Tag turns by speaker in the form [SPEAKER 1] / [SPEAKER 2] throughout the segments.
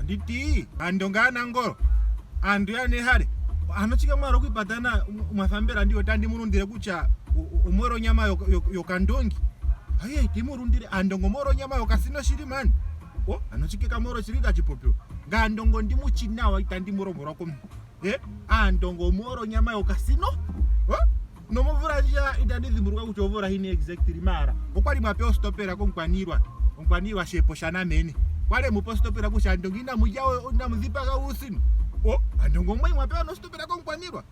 [SPEAKER 1] Andi ti aandonga yaNangolo, aantu yaNehale, ano chike mwa hala okwiipatana mwa fa mbela ndi otandi mu lundile kutya omwele onyama yokandongi? Aye, iti mu lundile aandonga omwele onyama yokasino shili mani. O, ano chike kamwele oshili tachi popiwa. Ngaandonga ondi mu chi nawa itandi mu lombwelwa komuntu. Eh, aandonga omwele onyama yokasino? O? Nomomvula ndjika itandi dhimbulukwa kutya omvula yini exactly maara okwali mwa pewa ositopela komukwaniilwa omukwaniilwa Shepo shaNamene kwali emu pa ositopela kutya andongo inamu lya inamu dhipaga uusino o andongo omwali mwa pewa nositopela komukwaniilwa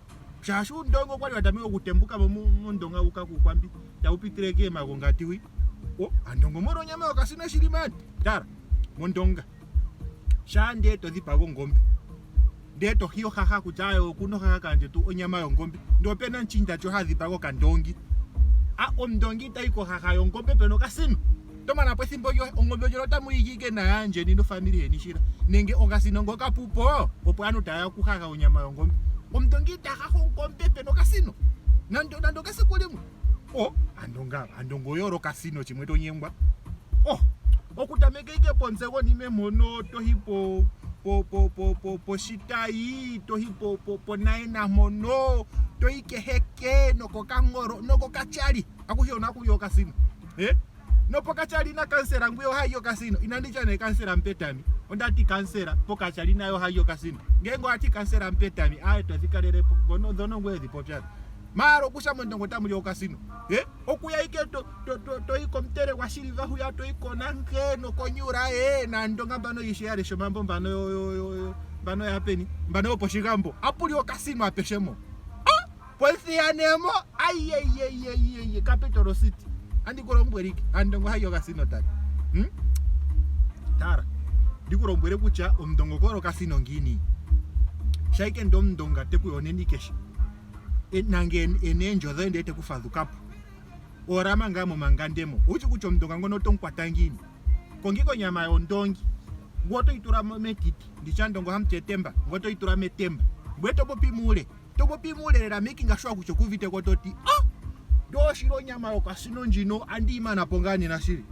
[SPEAKER 1] shaashi uundongo okwali wa tameke okutembuka mo mondonga wuka kuukwambi tawu pitile keemagongati hwi o andongo molwa onyama yokasino shili mani tala mondonga shaa ndee to dhipaga ongombe ndee to hiya ohaha kutya ayo okuna ohaha kaandjetu onyama yongombe ndee opena nchinda cho ha dhipaga okandongi a omundongi itayi kohaha yongombe pena okasino to mana po ethimbo lyohe ongombe ndjono otamu yi ike nayaandjeni nofamili yeni shila nenge okasino ngo kapupo opo aantu taya kuhaha onyama yongombe omundongi ita haha ongombe pena okasino nando nando okesiku limwe o andonga andongo oyolo okasino chimwe to nyengwa o okutameka ike pontse gonime mpono tohi po po po po po poshitayi tohi po po ponaena mpono toyi keheke nokokangoro nokokatyali akuhe ona kuli okasino eh nopokatyali na kansela ngwiya ohayi okasino inandi tya nee kansela Mupetami ondati kansela pokatyali naye ohayi okasino ngenge owati kansela Mupetami aye todhi kalelepo ngono dhono ngweye dhi popya maala okusha mondongo otamu li okasino eh okuya ike to to to toyi komutere gwashiliva huya toyi konanke nokonyura e naandonga mbano ishe ya lesha omambo mbano yo yo yo yo mbano yapeni mbano yoposhigambo apuli okasino apeshemo ah pothiyanemo ayeyeyeyeye capital city andi ku lombwele ike andongo hayi okasino tati hmm? tara ndiku lombwele kutya omundongo okolo okasino ngiini shaike ndi omundonga teku yoneni keshe E, nange ene eendjo dhoye ndee te ku fadhukapo orama ngaa momangandemo ouchi kutya omundonga ngono oto mukwata ngiini kongi konyama yondongi ngwe oto yi tula metiti nditya ndongo hamuti etemba ngwe oto yi tula metemba ngwe to popi muule to popi muule lela making sure kutya okuuvite ko to ti oh ndoshili onyama yokasino ndjino andi yi mana po ngaa nena shili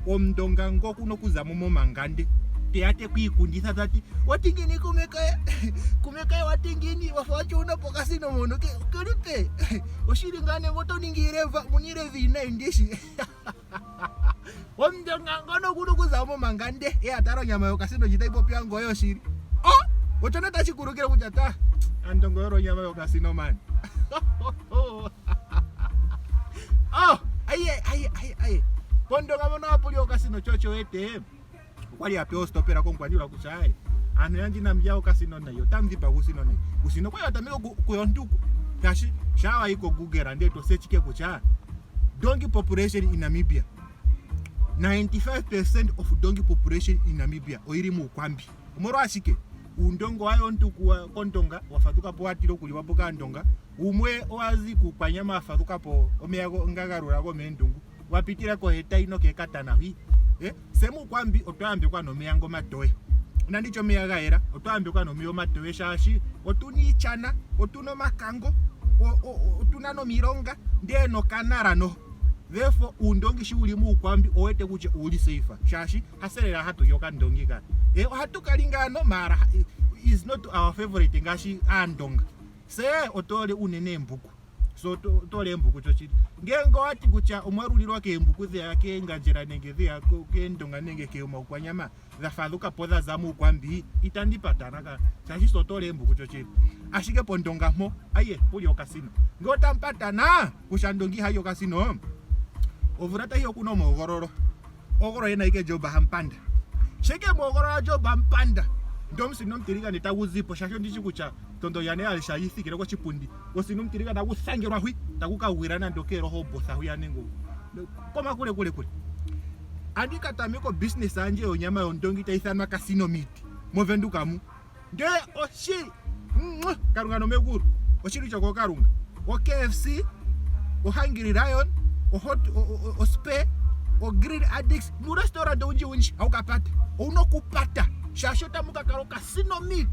[SPEAKER 1] Omundonga ngo kuna okuza mo momangande teya te ku ikunditha ta ti wati ngiini kume kaye kume kaye wati ngiini wafa watya una pokasino mono keli pe oshili ngaa nenge oto ningi iileva muna iileva iinayi ndishi omundonga ngono kuna okuza mo momangande e a tala onyama yokasino ndji tayi popiwa ngoye oshili o ocho ne tashi kulukile kutya ta andongo yolo onyama yokasino mani Oh, aye aye aye aye pondonga mono apuli okasino chocho wete okwali a pewa ostopela komukwaniilwa kutya aye aantu yandje inamu lya okasino nayi otamu dhipaga uusino nayi uusino okwali wa tameke okuya ontuku shaashi shaa wayi koGoogle ndee to search kutya donkey population in Namibia 95% of donkey population in Namibia oyili muukwambi omolwashike uundongo wayo ontuku kondonga wa fadhuka po wa tila okuliwa po kaandonga Wumwe owa zi kUukwanyama wa fadhuka po omeya nga ga lula gomeendungu wa pitila koHetayi nokeeKatana hwi. Eh, se mUukwambi otwa yambekwa nomeya ngo omatoye. Inandi tya omeya ga yela, otwa yambekwa nomeya omatoye shaashi otu na iishana, otu na omakango, otu na nomilonga ndee nokanala noho. Therefore, uundongi shi wuli mUukwambi owete kutya owuli safe shaashi hase lela hatu li okandongi ka. Eh, ohatu ka li ngaano maala is not our favorite ngaashi Aandonga. Se otu hole unene eembuku. Se otu hole eembuku shoshili. Ngele owa ti kutya omwa lulilwa keembuku dheya keengandjera nenge dheya keendonga nenge keemaukwanyama dha fadhuka po dha za muukwambi, itandi patana ka shaashi se otu hole eembuku shoshili. Ashike pondonga mpo, aye, puli okasino. Ngele otamu patana kutya ndonga ihayi okasino, omvula tayi ya oku na omahogololo. Ogolo yena ike Job Hampanda. Sheke muhogolola Job Hampanda. Ndee omusino omutiligane tagu zipo shaashi ondishi kutya tondo lyane alisha yithikile koshipundi. Omusino omutiligane tagu thangelwa hwi tagu ka gwila nando keeRehoboth hwiya nenge komakule kule kule. Andi ka tameka obusiness yandje yonyama yondongi tayi ithanwa Casino Meat moVenduka mu. Ndee oshili mwah, Kalunga nomegulu oshili chokookalunga oKFC oHungry Lion oHot oSpur oGrill Addicts nuurestaurant owundji wundji hawu ka pata owuna okupata shaashi otamu ka kala okasino meat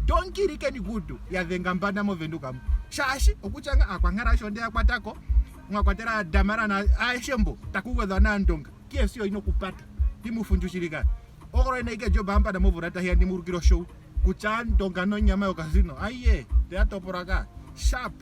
[SPEAKER 1] donkey likeni good ya dhenga mbanda moVenduka mu shaashi okutya nga aakwankala sho nde ya kwatako mwa kwatela Damara na aeshe mbo taku gwedhwa naandonga KFC oyina okupata timufundju shili ka. Ogolo ina ike job ambanda movula tahiya ndi mulukile oshow kutya andonga nonyama yokasino. Aiye, teya topola ka. Sharp.